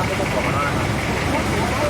Lem no, lub no lem qhov no. Tus no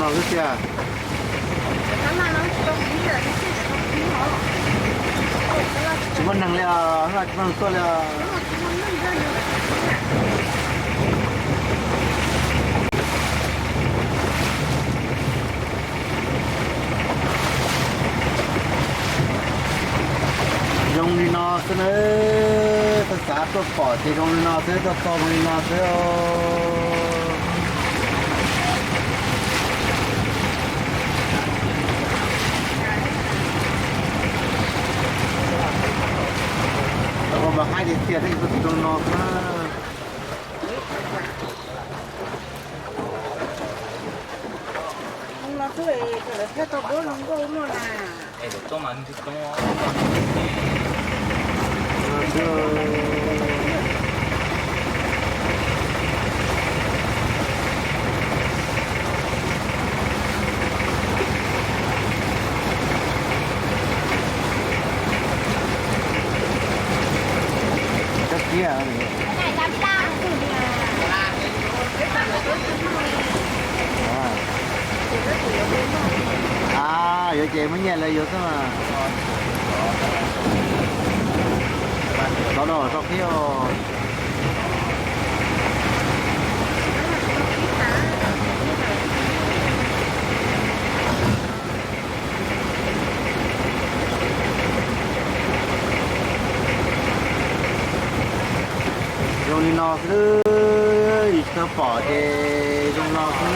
xwb tiag. Tsis muaj neeg li os, tsis muaj neeg tuaj li os. Zoo li Xwb na, txav xav tuaj pom ces zoo li no xwb, tuaj txog zoo li no xwb. Ua mas haib tiag tiag, tib tug zoo no xwb. Los xwb, lawv thiaj tau duab zoo nkauj muaj na. A, yuav ces muab nyiaj lawv yuav xwb mas. Tov no tso qhib os. Zoo li no xwb, yus tsis tau pom ces zoo no xwb.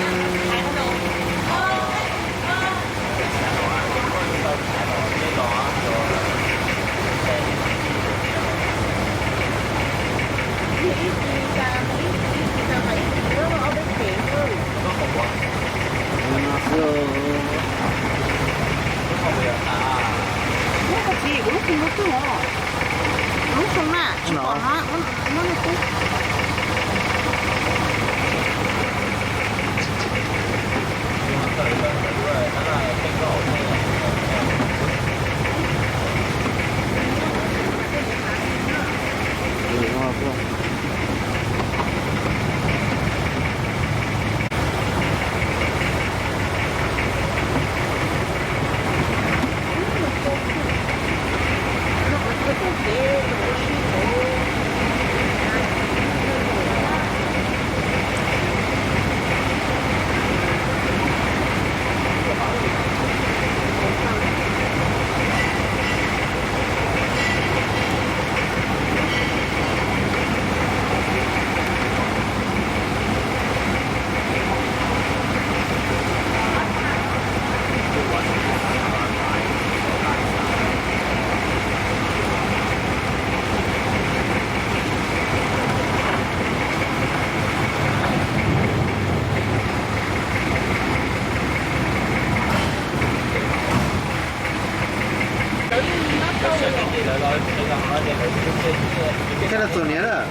Seb lawv txom niam lawm.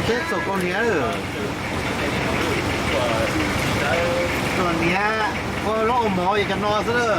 Seb txom koj niam lawm. Txom niam, koj loj ua mov yog cov no xwb lawm.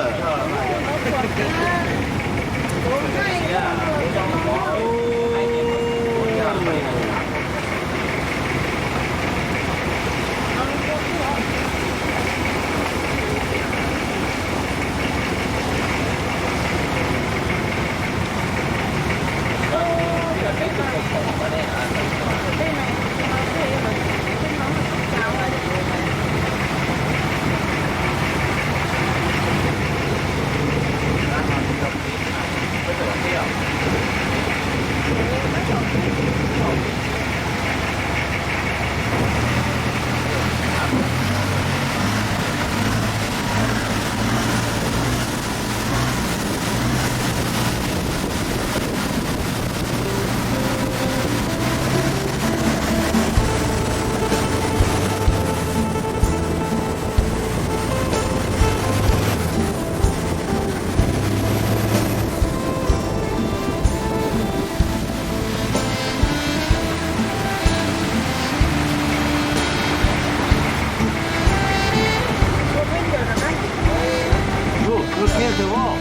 Look, look here, the wall.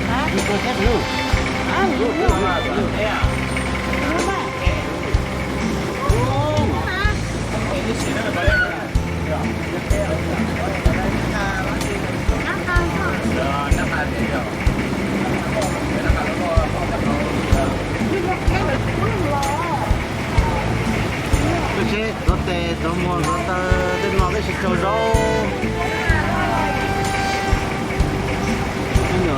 Huh? Look, look here, look. Look, look, look, look. Tuaj seb tuav tes tuav muag tuav taw tej no peb sib raug zaub. Ib yam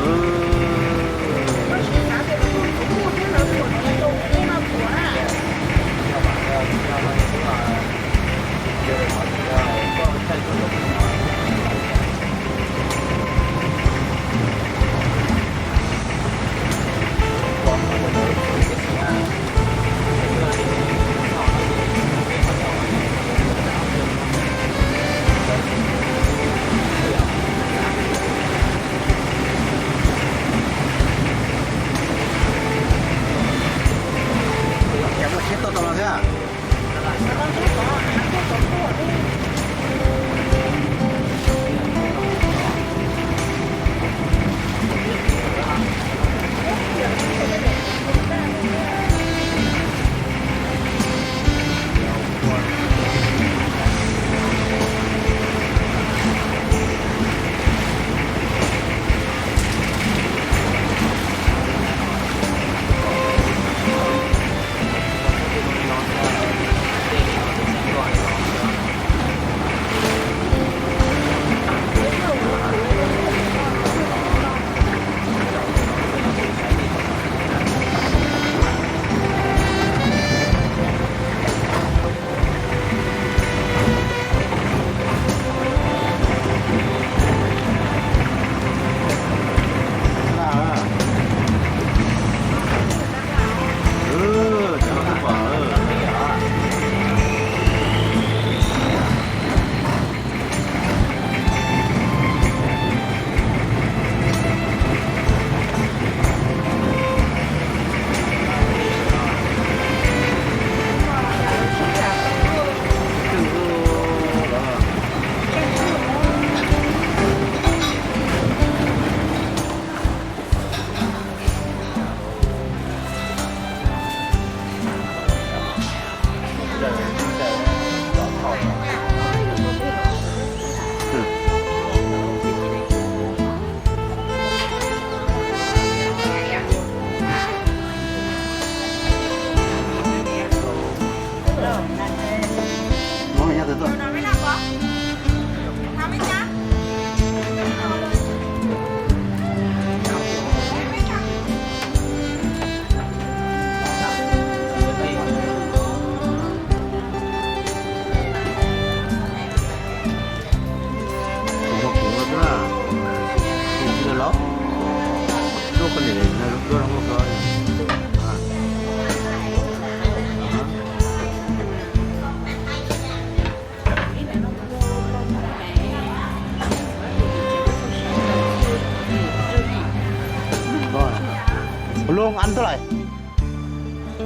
Ua luaj, ăn tus lais?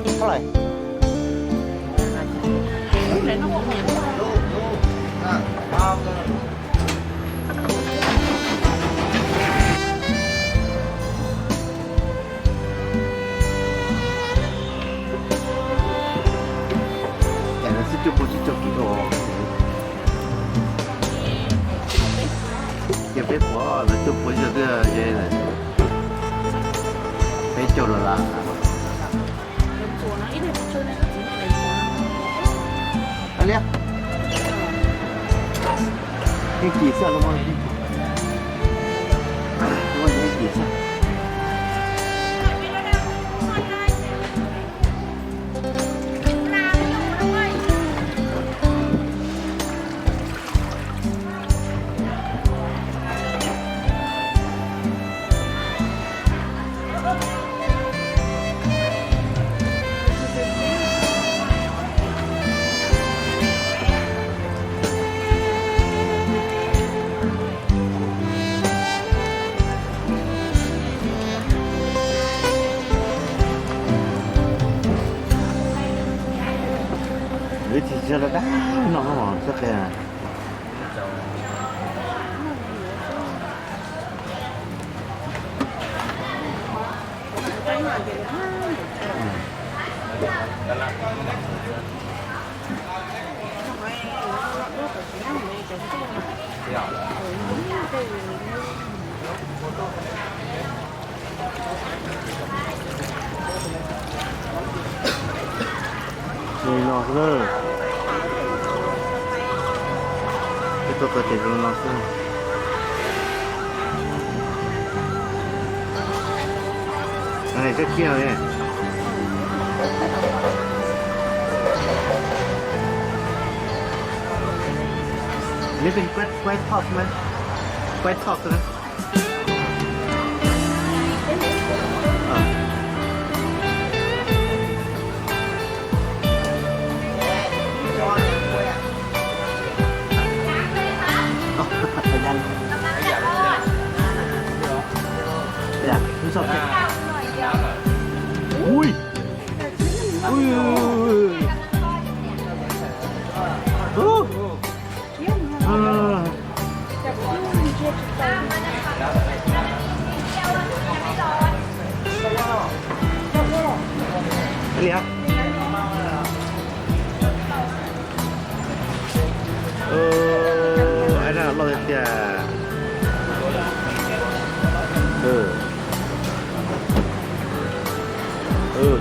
Tus lais? Cas no xwb cuaj pua tsib caug kis os. Ces peb pua los cuaj pua tsib caug twb ze peb caug los las. Liab, yeej kim xwb los mas, yeej kim xwb. Lawv tsis tsis los dab no txoj qhia. Li no xwb na. Peb tuaj txog ces zoo no xwb. Tsob kiag li. Neb pheej kuaib txhoj xwb na. Kuaib txhoj xwb na. Ui. Ui. Ui. Li hab. Aib na loj tiag tiag.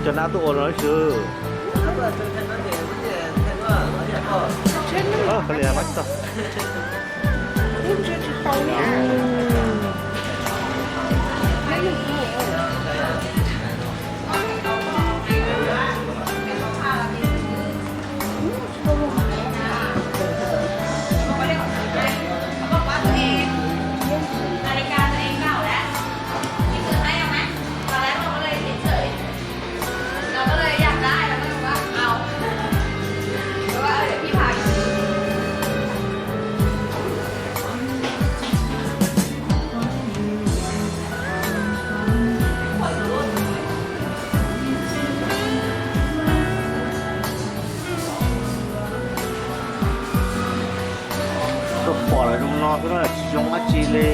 Cov nab tuaj ua no xwb. Li hab mas tau. Tuaj pom lawv zoo no xwb na, tsis zoo dab tsi li.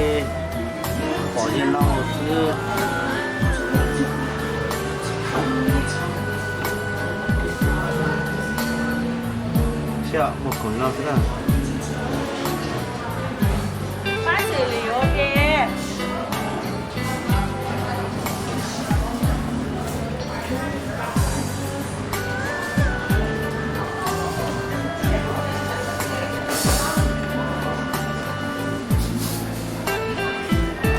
Pom li no xwb. Thiab muag khoom no xwb na.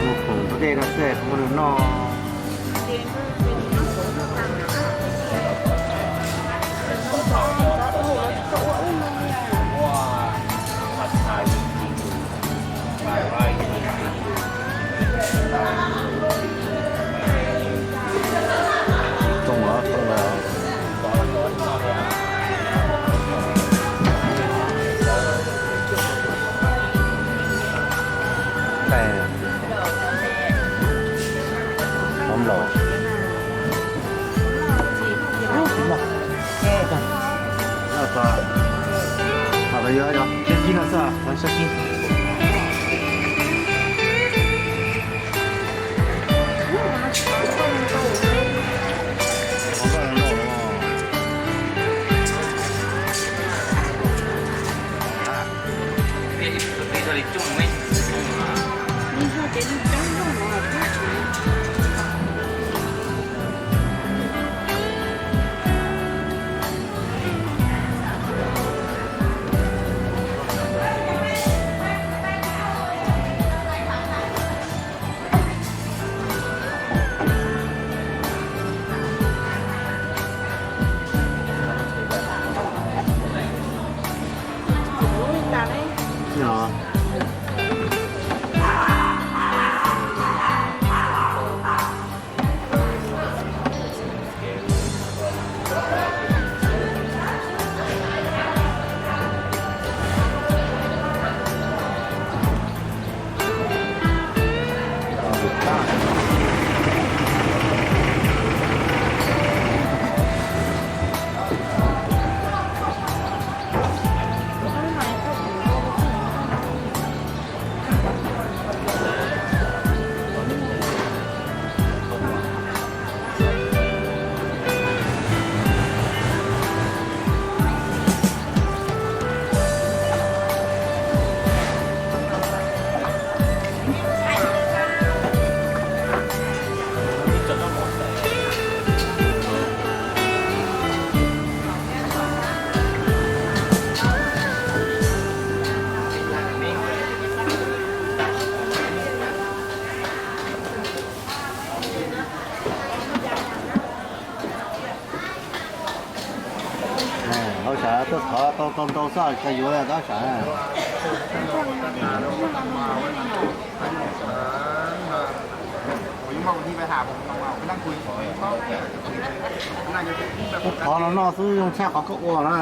Muag khoom dej no xwb, muag nws noj. Ib no xwb, sab kib. Hauv sam tuaj thov tau tau ntau xwb, cas yuav tab sam. Kuv thov los noj xwb, zoo tshaj qhov koj ua na.